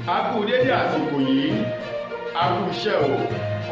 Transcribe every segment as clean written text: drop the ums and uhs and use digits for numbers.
A kú dédé àsìkò yìí, a kú iṣẹ́ o.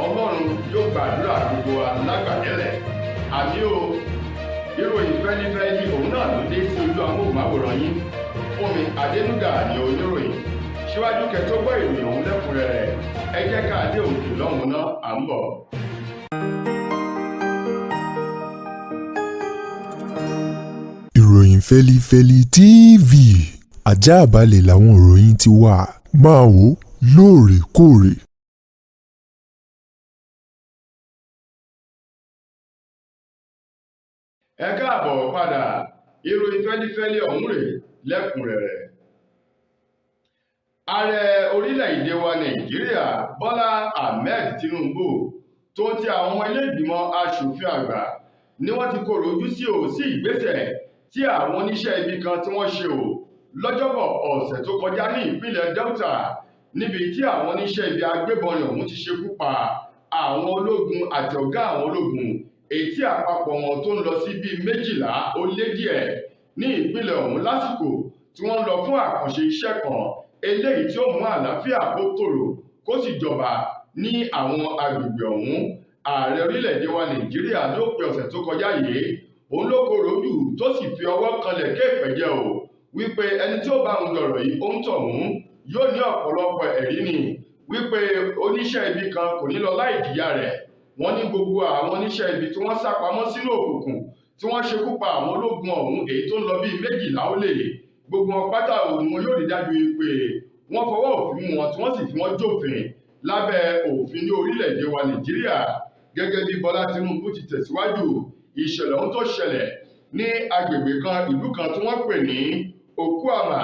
Ọlọ́run yóò gbàdúrà gbogbo wa lágbàdẹ́lẹ̀. Àmì o, ìròyìn fẹ́lifẹ́li òun náà ló dé sí ojú amóhùnmáwòrán yín. Fúnmi Adénúgà ni oníròyìn. Síwájú kẹ́ tó gbọ́ ìròyìn ọ̀hún lẹ́kùnrẹ́rẹ́, ẹ jẹ́ ká dé òkè lọ́hùn náà, à ń bọ̀. Ìròyìn fẹ́lifẹ́li TV àjààbálẹ̀ làwọn ìròyìn ti wà, máa wò ó lóòrèkóòrè. Ẹ káàbọ̀ padà, ìròyìn fẹ́lifẹ́li ọ̀hún rèé lẹ́kùnrẹ́rẹ́. Ààrẹ orílẹ̀-èdè wa Nàìjíríà Bọ́lá Ahmed Tinubu tó ń ti àwọn ọmọ ilé-ìgbìmọ̀ aṣòfin àgbà ni wọ́n ti kọ̀rọ̀ ojú sí ò sí ìgbésẹ̀ tí àwọn oníṣẹ́ ibi kan tí wọ́n ṣe ò lọ́jọ́bọ̀ ọ̀sẹ̀ tó kọjá ní ìpínlẹ̀ Delta, níbi tí àwọn oníṣẹ́ ibi agbébọn ọ̀hún ti ṣekú pa àwọn ológun àti ọ̀gá àwọn ológun, èyí tí àpapọ̀ wọn tó ń lọ sí bíi 12 ó lé díẹ̀ ní ìpínlẹ̀ ọ̀hún lásìkò tí wọ́n ń lọ fún àkànṣe iṣẹ́ kan eléyìí tí ó mú àlàáfíà kó tòrò kó sì jọba ní àwọn agbègbè ọ̀hún. Ààrẹ orílẹ̀-èdè wa Nàìjíríà lópin ọ̀sẹ̀ tó kọjá yìí òun ló korò ojú tó sì fi ọwọ́ kanlẹ̀ kéèpẹ̀jẹ́ o wípé ẹni tí ó bá òun dọ̀rọ̀ yìí ó ń tọ̀hún yóò ní ọ̀pọ̀lọpọ̀ ẹ̀rí ni wípé oníṣẹ́ ibi kan kò ní lọ láì jìyà rẹ̀. Wọ́n ní gbogbo àwọn oníṣẹ́ ibi tí wọ́n sá pamọ́ sínú òkùnkùn tí wọ́n ṣekú pa àwọn ológun ọ̀hún èyí tó ń lọ bíi 12 ó lé, gbogbo wọn pátá òun ni wọn yóò rí dájú pé wọ́n fọwọ́ òfin mú wọn tí wọ́n sì fi wọ́n jófin lábẹ́ òfin ní orílẹ̀-èdè wa Nàìjíríà. Gẹ́gẹ́ bí Bọ́lá Tinubu ti tẹ̀síwájú, ìṣẹ̀lẹ̀ ohun tó ṣẹlẹ̀ ní agbègbè kan ìlú kan tí wọ́n pè ní Okuama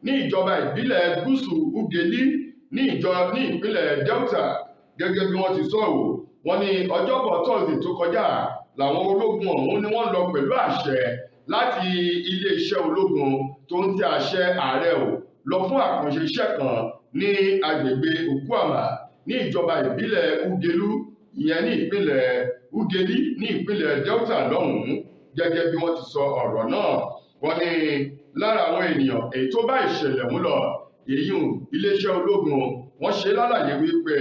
ní ìjọba ìbílẹ̀ gúúsù Ugeli ní ìpínlẹ̀ Delta. Gẹ́gẹ́ bí wọ́n ti sọ ò, wọ́n ní ọjọ́bọ̀ Tọ́sídẹ̀ẹ́ tó kọjá làwọn ológun ọ̀hún ni wọ́n lọ pẹ̀lú àṣẹ láti iléeṣẹ́ ológun tó ń ti àṣẹ ààrẹ ò lọ fún àkànṣe iṣẹ́ kan ní agbègbè Okuama ní ìjọba ìbílẹ̀ Ugelu, ìyẹn ní ìpínlẹ̀ Ugeli ní ìpínlẹ̀ Delta lọ́hùn-ún. Gẹ́gẹ́ bí wọ́n ti sọ ọ̀rọ̀ náà, wọ́n ní lára àwọn ènìyàn èyí tó bá ìṣẹ̀lẹ̀ ọ̀hún lọ, èyí iléeṣẹ́ ológun wọ́n ṣe lálàyé wípé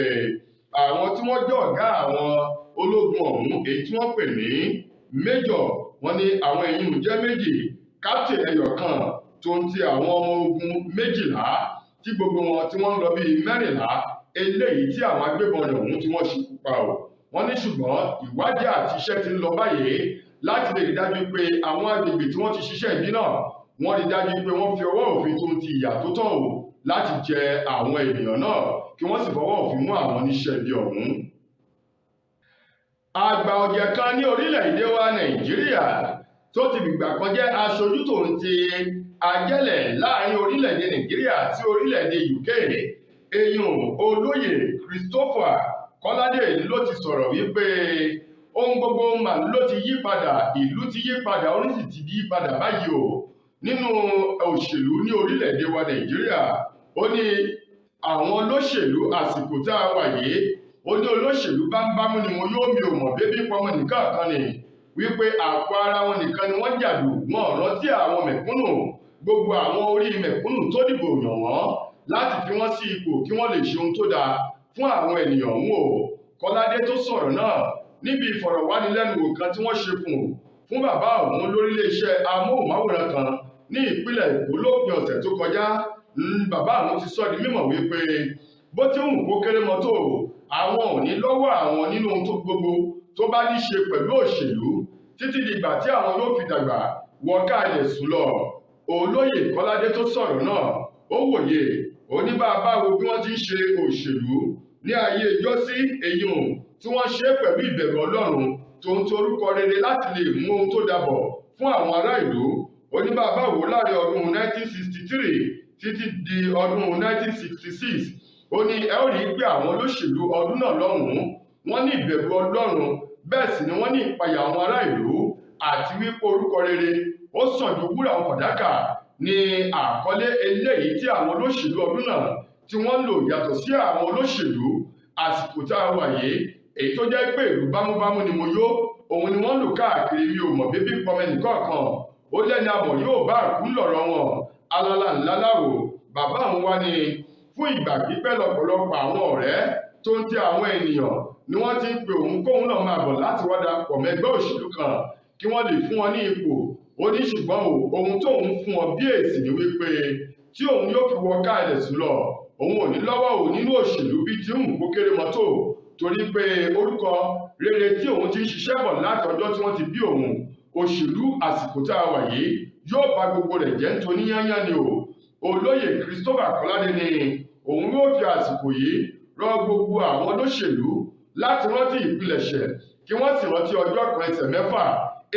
àwọn tí wọ́n jẹ́ ọ̀gá àwọn ológun ọ̀hún èyí tí wọ́n pè ní Major, wọ́n ní àwọn èyí ń jẹ́ 2, captain ẹyọ kan tó ń ti àwọn ọmọ ogun 12 tí gbogbo wọn tí wọ́n ń lọ bíi 14 eléyìí tí àwọn agbébọn ọ̀hún tí wọ́n ṣekú pa ò. Wọ́n ní ṣùgbọ́n ìwádìí àti iṣẹ́ ti ń lọ báyìí láti lè rí dájú pé àwọn agbègbè tí wọ́n ti ṣiṣẹ́ ibi náà wọ́n rí dájú pé wọ́n fi ọwọ́ òfin tó ń ti ìyà tó tọ́ ò láti jẹ àwọn ènìyàn náà kí wọ́n sì fọwọ́ òfin mú àwọn oníṣẹ́ ibi ọ̀hún. Àgbà ọ̀jẹ̀ kan ní orílẹ̀-èdè wa Nàìjíríà tó ti fìgbà kan jẹ́ aṣojú tó ń ti àjẹlẹ̀ láàrin orílẹ̀-èdè Nàìjíríà sí orílẹ̀-èdè UK, eyín olóyè Christopher Kọ́ládé ló ti sọ̀rọ̀ wípé ohun gbogbo mà ló ti yí padà, ìlú ti yí padà, orí sì ti yí padà báyìí o nínú òṣèlú ní orílẹ̀-èdè wa Nàìjíríà. Ó ní àwọn olóṣèlú àsìkò tá a wà yìí, ó ní olóṣèlú bámúbámú ni wọn yóò mi ò mọ̀ bébí pọmọ nìkan kan ni wípé àpò ara wọn nìkan ni wọ́n jàdù, wọn rántí àwọn mẹ̀kúnnù, gbogbo àwọn orí mẹ̀kúnnù tó dìbò yàn wọ́n láti fi wọ́n sí ipò kí wọ́n lè ṣe ohun tó dáa fún àwọn ènìyàn ọ̀hún o. Kọ́ládé tó sọ̀rọ̀ náà níbi ìfọ̀rọ̀wánilẹ́nuwò kan tí wọ́n ṣe fún bàbá òun lóríléeṣẹ́ amóhùnmáwòrán kan ní ìpínlẹ̀ Èkó lópin ọ̀sẹ̀ tó kọjá, bàbá àwọn ti sọ di mímọ̀ wípé bó ti ń kó kéré mọ́tò àwọn ò ní lọ́wọ́ àwọn nínú ohun tó gbogbo tó bá ní ṣe pẹ̀lú òṣèlú títí dìgbà tí àwọn yóò fi dàgbà wọ káàlẹ̀ sùn lọ. Olóyè Kọ́ládé tó sọ̀rọ̀ náà ó wòye oníbàbá wo bí wọ́n ti ń ṣe òṣèlú ní ayé ìjọ́sí èyí tí wọ́n ṣe pẹ̀lú ìbẹ̀rù Ọlọ́run tó ń torúkọ rere láti lè mú ohun tó dabọ̀ fún àwọn ará ìlú. Oníbàbá wo láàrin ọdún 1963 títí di ọdún 1966, ó ní ẹ ó rí pé àwọn olóṣèlú ọdún náà lọ́hùn-ún wọ́n ní ìbẹ̀rù Ọlọ́run, bẹ́ẹ̀ sì ni wọ́n ní ìpayà àwọn ará ìlú àti wípé orúkọ rere ó sàn ju wúrà òun fàdákà ní àkọlé eléyìí tí àwọn olóṣèlú ọdún náà tí wọ́n ń lò yàtọ̀ sí àwọn olóṣèlú àsìkò tá a wà yìí, èyí tó jẹ́ pé ìlú bámúbámú ni mo yó òun ni wọ́n ń lò káàkiri mi ò mọ̀ bébí pọmọ ẹnìkọ̀ọ̀kan. Ó lẹ́ni àmọ̀ yóò bá àkú lọ̀rọ̀ wọn alala ńlá láwò. Bàbá àwọn wá ní Fún ìgbà pípẹ́ lọ́pọ̀lọpọ̀ àwọn ọ̀rẹ́ tó ń tẹ àwọn ènìyàn ni wọ́n ti ń pe òun kóun náà máa bọ̀ láti wá darapọ̀ mọ́ ẹgbẹ́ òṣèlú kan kí wọ́n lè fún wọn ní ipò. Ó ní ṣùgbọ́n o, ohun tóun fún wọn bí èsì ni wípé tí òun yóò fi wọ káàlẹ̀ sùn lọ, òun ò ní lọ́wọ́ ò nínú òṣèlú bíi tí òun kó kéré mọ́tò, torí pé orúkọ rere tí òun ti ń ṣiṣẹ́ bọ̀ láti ọjọ́ tí wọ́n ti bí òun, òṣèlú àsìkò tá a wà yìí yóò ba gbogbo rẹ̀ jẹ́ nítorí yányán ni o. Olóyè Christopher Kọ́ládé ni òun yóò fi àsìkò yìí rọ gbogbo àwọn olóṣèlú láti rántí ìpilẹ̀ṣẹ̀ kí wọ́n sì rántí ọjọ́ kan ẹsẹ̀ mẹ́fà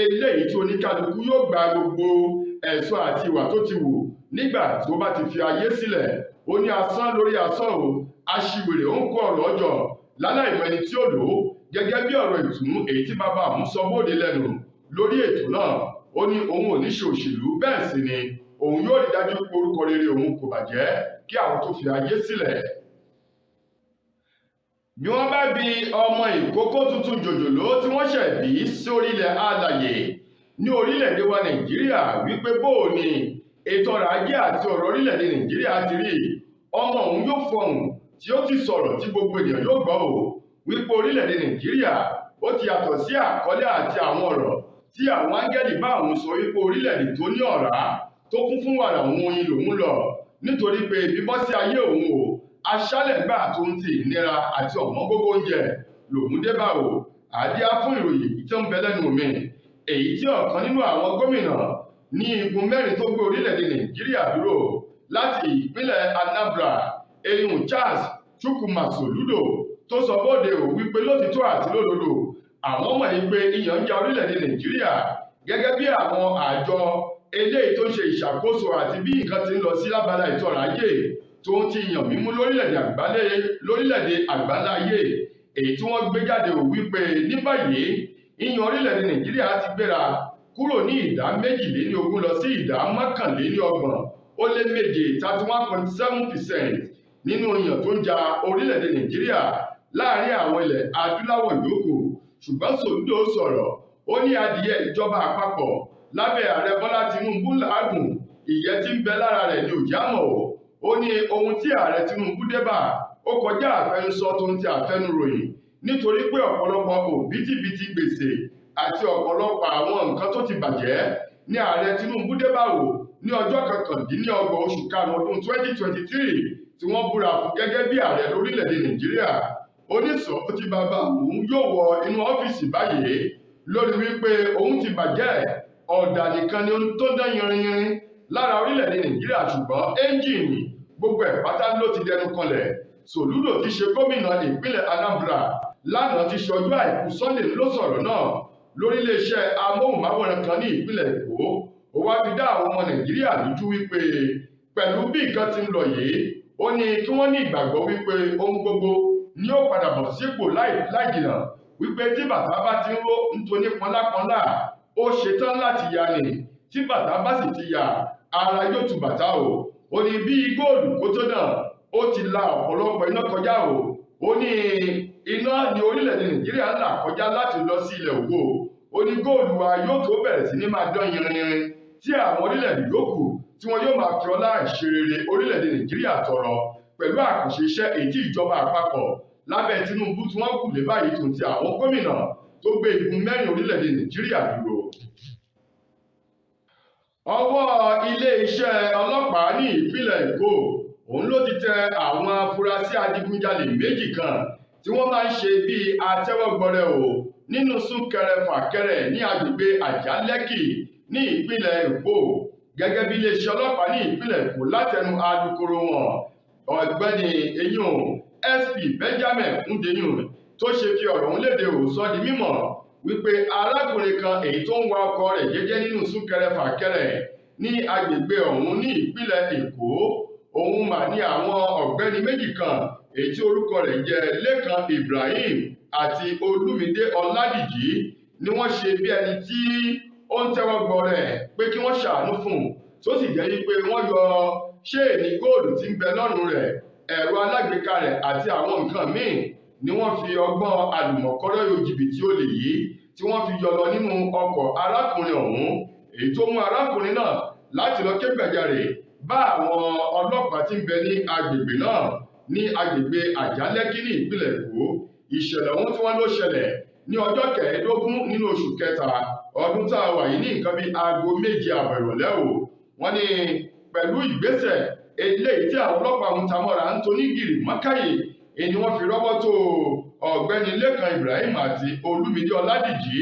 eléyìí tí oníkálukú yóò gba gbogbo ẹ̀sọ́ àti ìwà tó ti wù nígbà tí ó bá ti fi ayé sílẹ̀. Ó ní asán lórí asán o, aṣiwèrè ó ń kó ọ̀rọ̀ ọjọ́ láláì mọ ẹni tí ó lò ó, gẹ́gẹ́ bí ọ̀rọ̀ ìtùnú èyí tí bàbá òun sọ bóde lẹ́nu lórí ètò náà. Ó ní òun ò ní ṣe òṣèlú, bẹ́ẹ̀ sì ni òun yóò rí dájú pé orúkọ rere òun kò bàjẹ́ kí àwọn tó fi ayé sílẹ̀. Bí wọ́n bá bi ọmọ ìkókó tuntun jòjòló tí wọ́n ṣẹ̀ bí sórílẹ̀ alàyè ní orílẹ̀-èdè wa Nàìjíríà wípé bóò ni ètò ọrọ̀ ajé àti ọ̀rọ̀ orílẹ̀-èdè Nàìjíríà ti rí, ọmọ òun yóò fọhùn tí ó ti sọ̀rọ̀ tí gbogbo ènìyàn yóò gbọ́ ò wípé orílẹ̀-èdè Nàìjíríà ó ti yàtọ̀ sí àkọlé àti àwọn ọ̀rọ̀ tí àwọn áńgẹ́lì bá òun sọ wípé orílẹ̀-èdè tó ní ọ̀rá tó kún fún wàrà òun oyin lòun lọ, nítorí pé bíbọ́ sí ayé òun o, aṣálẹ̀ gbà tó ń ti ìnira àti ọ̀wọ́n gógó oúnjẹ lòun dé bá o. Àdíá fún ìròyìn tí ó ń bẹ lẹ́nu mi, èyí tí ọ̀kan nínú àwọn gómìnà ní igun mẹ́rin tó gbé orílẹ̀-èdè Nàìjíríà dúró láti ìpínlẹ̀ Anambra, eyín Charles Chukwuma Soludo, tó sọ bóde ò wípé lótìtọ́ àti lódodo àwọn mọ̀ yìí pé ìyàn ń ja orílẹ̀-èdè Nàìjíríà gẹ́gẹ́ bí àwọn àjọ eléyìí tó ń ṣe ìṣàkóso àti bí nǹkan ti ń lọ sí lábala ètò ọrọ̀ ajé tó ń ti yàn mímú lórílẹ̀-èdè àgbáláyé, èyí tí wọ́n gbé jáde ò wípé ní báyìí ìyàn orílẹ̀-èdè Nàìjíríà ti gbéra kúrò ní ìdá 22 lọ sí ìdá 31.7, 31.7% nínú ìyàn tó ń ja orílẹ̀-èdè Nàìjíríà láàrin àwọn ilẹ̀ adúláwọ̀ yòókù. Ṣùgbọ́n Soludo sọ̀rọ̀, ó ní adìyẹ ìjọba àpapọ̀ lábẹ́ ààrẹ Bọ́lá Tinubu làágùn, ìyẹ́ tí ń bẹ lára rẹ̀ ni òjá mọ̀ o. Ó ní ohun tí ààrẹ Tinubu débà ó kọjá àfẹnusọ tó ń ti àfẹnuròyìn, nítorí pé ọ̀pọ̀lọpọ̀ òbítíbitì gbèsè àti ọ̀pọ̀lọpọ̀ àwọn nǹkan tó ti bàjẹ́ ní ààrẹ Tinubu débà o ní ọjọ́ 29 oṣù karùn-ún ọdún 2023 tí wọ́n búra fún gẹ́gẹ́ bí ààrẹ lórílẹ̀‐èdè Nàìjíríà. Oníṣòwò tí bàbá òun yóò wọ inú ọ́fíìsì báyìí lórí wípé òun ti bàjẹ́, ọ̀dà nìkan ni tó dán yinrinyinrin lára orílẹ̀-èdè Nàìjíríà, ṣùgbọ́n ẹ́ńjìnì gbogbo ẹ̀ pátá ló ti dẹnu kanlẹ̀. Soludo ti ṣe gómìnà ìpínlẹ̀ Anambra lánàá ti ṣe ọjọ́ àìkú Sunday ló sọ̀rọ̀ náà lórí iléeṣẹ́ amóhùnmáwòrán kan ní ìpínlẹ̀ Èkó. Ó wá fi dá àwọn ọmọ Nàìjíríà lójú wípé pẹ̀lú bí nǹkan ti ń lọ yìí, ó ní kí wọ́n ní ìgbàgbọ́ wípé ohun gbogbo ni ó padà bọ̀ sípò láì jìnà, wípé tí bàtà bá ti ń ró nítorí pọnlápọnlá ó ṣetán láti ya ni, tí bàtà bá sì ti ya ara yóò tu bàtà o. Ó ní bí góòlù kó tó dàn ó ti la ọ̀pọ̀lọpọ̀ iná kọjá o. Ó ní iná ní orílẹ̀-èdè Nàìjíríà ń là kọjá láti lọ sí ilẹ̀ ògo. Ó ní góòlù wa yóò tó bẹ̀rẹ̀ sí ní máa dán yinrinyinrin tí àwọn orílẹ̀-èdè yòókù tí wọn yóò máa fi ọlá ìṣerere orílẹ̀-èdè Nàìjíríà tọrọ pẹ̀lú àkànṣe iṣẹ́ èyí tí ìjọba àpapọ̀ lábẹ́ Tinubu tí wọ́n kù lé báyìí tó ti àwọn gómìnà tó gbé igun mẹ́rin orílẹ̀-èdè Nàìjíríà dúró. Ọwọ́ ilé-iṣẹ́ ọlọ́pàá ní ìpínlẹ̀ Èkó òun ló ti tẹ àwọn afurasí adigunjalè méjì kan tí wọ́n máa ń ṣe bíi atẹ́wọ́gbọrẹ o nínú súnkẹrẹ-fàkẹrẹ ní agbègbè Àjálẹ́kì ní ìpínlẹ̀ Èkó. Gẹ́gẹ́ bí iléeṣẹ́ ọlọ́pàá ní ìpínlẹ̀ Èkó látẹnu alukoro wọn ọ̀gbẹ́ni eyín SP Benjamin Hundeyin tó ṣe fi ọ̀rọ̀ ọ̀hún léde ò sọ di mímọ̀ wípé arákùnrin kan èyí tó ń wa ọkọ̀ rẹ̀ jẹ́jẹ́ nínú súnkẹrẹ-fàkẹrẹ ní agbègbè ọ̀hún ní ìpínlẹ̀ Èkó, òun mà ní àwọn ọ̀gbẹ́ni méjì kan èyí tí orúkọ rẹ̀ jẹ́ Lékan Ibrahim àti Olúmídé Ọládìjí ni wọ́n ṣe bí ẹni tí ó ń tẹ́wọ́ gbọ́ rẹ̀ pé kí wọ́n ṣàánú fún un, tó sì jẹ́ wípé wọ́n yọ ṣéènì góòlù tí ń bẹ lọ́rùn rẹ̀, ẹ̀rọ alágbèéká rẹ̀ àti àwọn nǹkan míì ni wọ́n fi ọgbọ́n àlùmọ̀kọ́rọ́ yọ jìbìtì olè yìí tí wọ́n fi yọ lọ nínú ọkọ̀ arákùnrin ọ̀hún, èyí tó mú arákùnrin náà láti lọ ké gbàjarè bá àwọn ọlọ́pàá tí ń bẹ ní agbègbè náà ní agbègbè Àjálẹ́kí ní ìpínlẹ̀ Èkó. Ìṣẹ̀lẹ̀ ohun tí wọ́n ló ṣẹlẹ̀ ní ọjọ́ 15 nínú oṣù kẹta ọdún tá a wà yìí ní nǹkan bíi aago 7:30 ìrọ̀lẹ́ o. Wọ́n ní pẹ̀lú ìgbésẹ̀ eléyìí tí àwọn ọlọ́pàá ń tamọ́ra ń toní gìrì mọ́kàyè ni wọ́n fi rọ́bọ́ tó ọ̀gbẹ́ni Lékan Ibrahim àti Olúmídé Ọládìjí,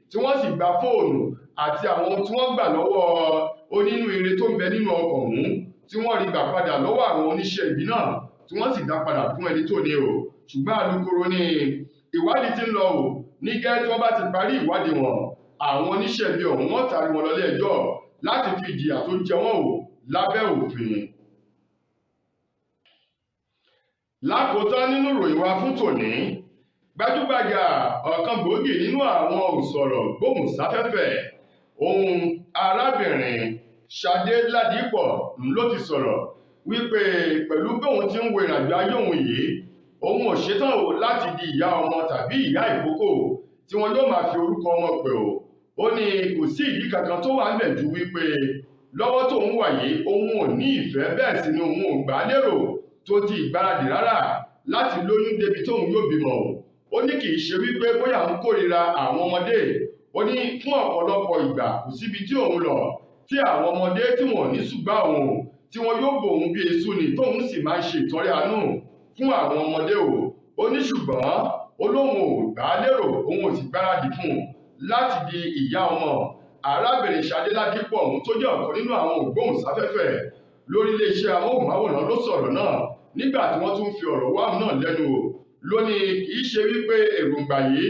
tí wọ́n sì gba fóònù àti àwọn ohun tí wọ́n gbà lọ́wọ́ onínúure tó ń bẹ nínú ọkọ̀ ọ̀hún, tí wọ́n rí gbà padà lọ́wọ́ àwọn oníṣẹ́ ibi náà, tí wọ́n sì dá padà fún ẹni tó ní o. Ṣùgbọ́n alukoro ní ìwádìí tí ń lọ o, ní gẹ́gẹ́ tí wọ́n bá ti parí ìwádìí wọn, àwọn oníṣẹ́ ibi ọ̀hún wọ́n tarí wọn lọlé ẹjọ́ láti fi ìjìyà tó jẹ wọ́n o lábẹ́ òfin. Lákòótán nínú ìròyìn wa fún tòní, gbajúgbajà ọ̀kan gbòógì nínú àwọn òǹsọ̀rọ̀ gbóhùnsáfẹ́fẹ́ ohun arábìnrin Ṣadé Ládìpọ̀ ló ti sọ̀rọ̀ wípé pẹ̀lú bí òun ti ń wo ìrìnàjò ayé òun yìí, òun ò ṣetán o láti di ìyá ọmọ tàbí ìyá ìkókó tí wọn yóò máa fi orúkọ ọmọ pè o. Ó ní kò sí ìdí kankan tó wà ńbẹ̀ ju wípé lọ́wọ́ tóun wà yìí, òun ò ní ìfẹ́, bẹ́ẹ̀ sì ni òun ò gbà á lérò tó ti ìgbáradì rárá láti lóyún débi tóun yóò bímọ o. Ó ní kì í ṣe wípé bóyá òun kórìíra àwọn ọmọdé. Ó ní fún ọ̀pọ̀lọpọ̀ ìgbà kò síbi tí òun lọ tí àwọn ọmọdé tí wọn ò ní ṣùgbọ́n òun tí wọn yóò bò òun bí eṣú ni, tóun sì máa ń ṣe ìtọrẹ àánú fún àwọn ọmọdé o. Ó ní ṣùgbọ́n ó lóun ò gbà á lérò, òun ò sì gbáradì fún un láti di ìyá ọmọ. Arábìnrin Ṣadé Ládìpọ̀ ọ̀hún tó jẹ́ ọ̀kan nínú àwọn ògbóhùnsáfẹ́fẹ́ lórí iléeṣẹ́ amóhùnmáwòrán ló sọ̀rọ̀ náà nígbà tí wọ́n tún fi ọ̀rọ̀ wá náà lẹ́nu wò. Ló ní kì í ṣe wípé èròǹgbà yìí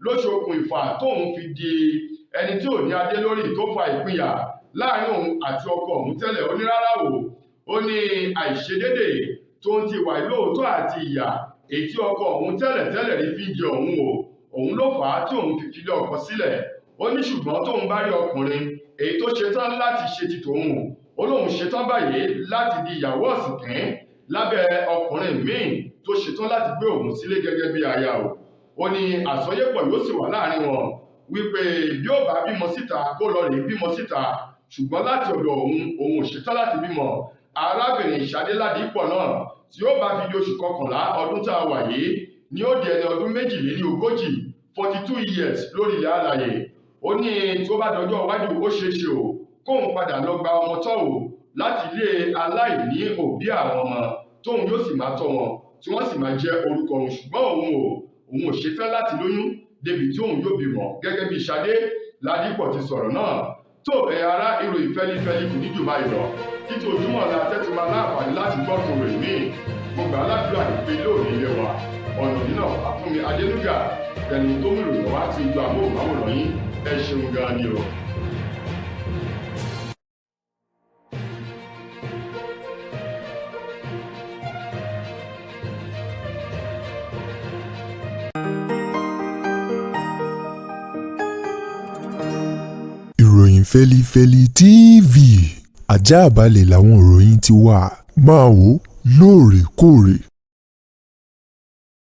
ló ṣokùn ìfà tóun fi di ẹni tí ò ní adé lórí tó fa ìpínyà láàrin òun àti ọkọ òun tẹ́lẹ̀. Ó ní rárá o, ó ní àìṣedédè tó ń ti wà lóòótọ́ àti ìyà èyí tí ọkọ òun tẹ́lẹ̀ tẹ́lẹ̀ rí fi ń jẹ òun o, òun ló fà á tí òun fi filé ọkọ sílẹ̀. Ó ní ṣùgbọ́n tóun bá rí ọkùnrin èyí tó ṣetán láti ṣe ti tòun, ó lóun ṣetán báyìí láti di ìyàwó ọ̀sìnkín lábẹ́ ọkùnrin míì tó ṣetán láti gbé òun sílé gẹ́gẹ́ bí aya o. Ó ní àsọyépọ̀ yóò sì wà láàrin wọn wípé bí ó bá bímọ síta kó lọ rèé bímọ síta, ṣùgbọ́n láti ọ̀dọ̀ òun, òun ò ṣetán láti bímọ. Arábìnrin Ṣadé Ládìpọ̀ náà tí ó bá fi di oṣù kọkànlá ọdún tá a wà yìí ni ó di ẹni ọdún 42, 42 years lórí ilẹ̀ alàyè. Ó ní tí ó bá dọjọ́ iwájú ó ṣeé ṣe o kóun padà lọ gba ọmọ tọ́ o láti ilé aláìní òbí àwọn ọmọ, tóun yóò sì máa tọ́ wọn tí wọ́n sì máa jẹ́ orúkọ òun, ṣùgbọ́n òun ò ṣetán láti lóyún débi tí òun yóò bímọ gẹ́gẹ́ bí Ṣadé Ládìpọ̀ ti sọ̀rọ̀ náà. Tó ẹ̀yà ara, ìròyìn fẹ́lifẹ́li kò ní jù báyìí lọ títí ojúmọ́ ọ̀la tẹ́tí máa láǹfààní láti gbọ́ tún ròyìn míì. Mo gbà á ládùúrà pé lóòní ilé wa ọ̀nà nínà Fúnmi Adénúgà ẹni tó mú ìròyìn wá ti ojú amóhùnmáwòrán yín. Ẹ ṣeun gan ni o. Ìròyìn Fẹ́lifẹ́li TV ajáàbalẹ̀ làwọn ìròyìn ti wà. Máa wò lóòrèkóòrè.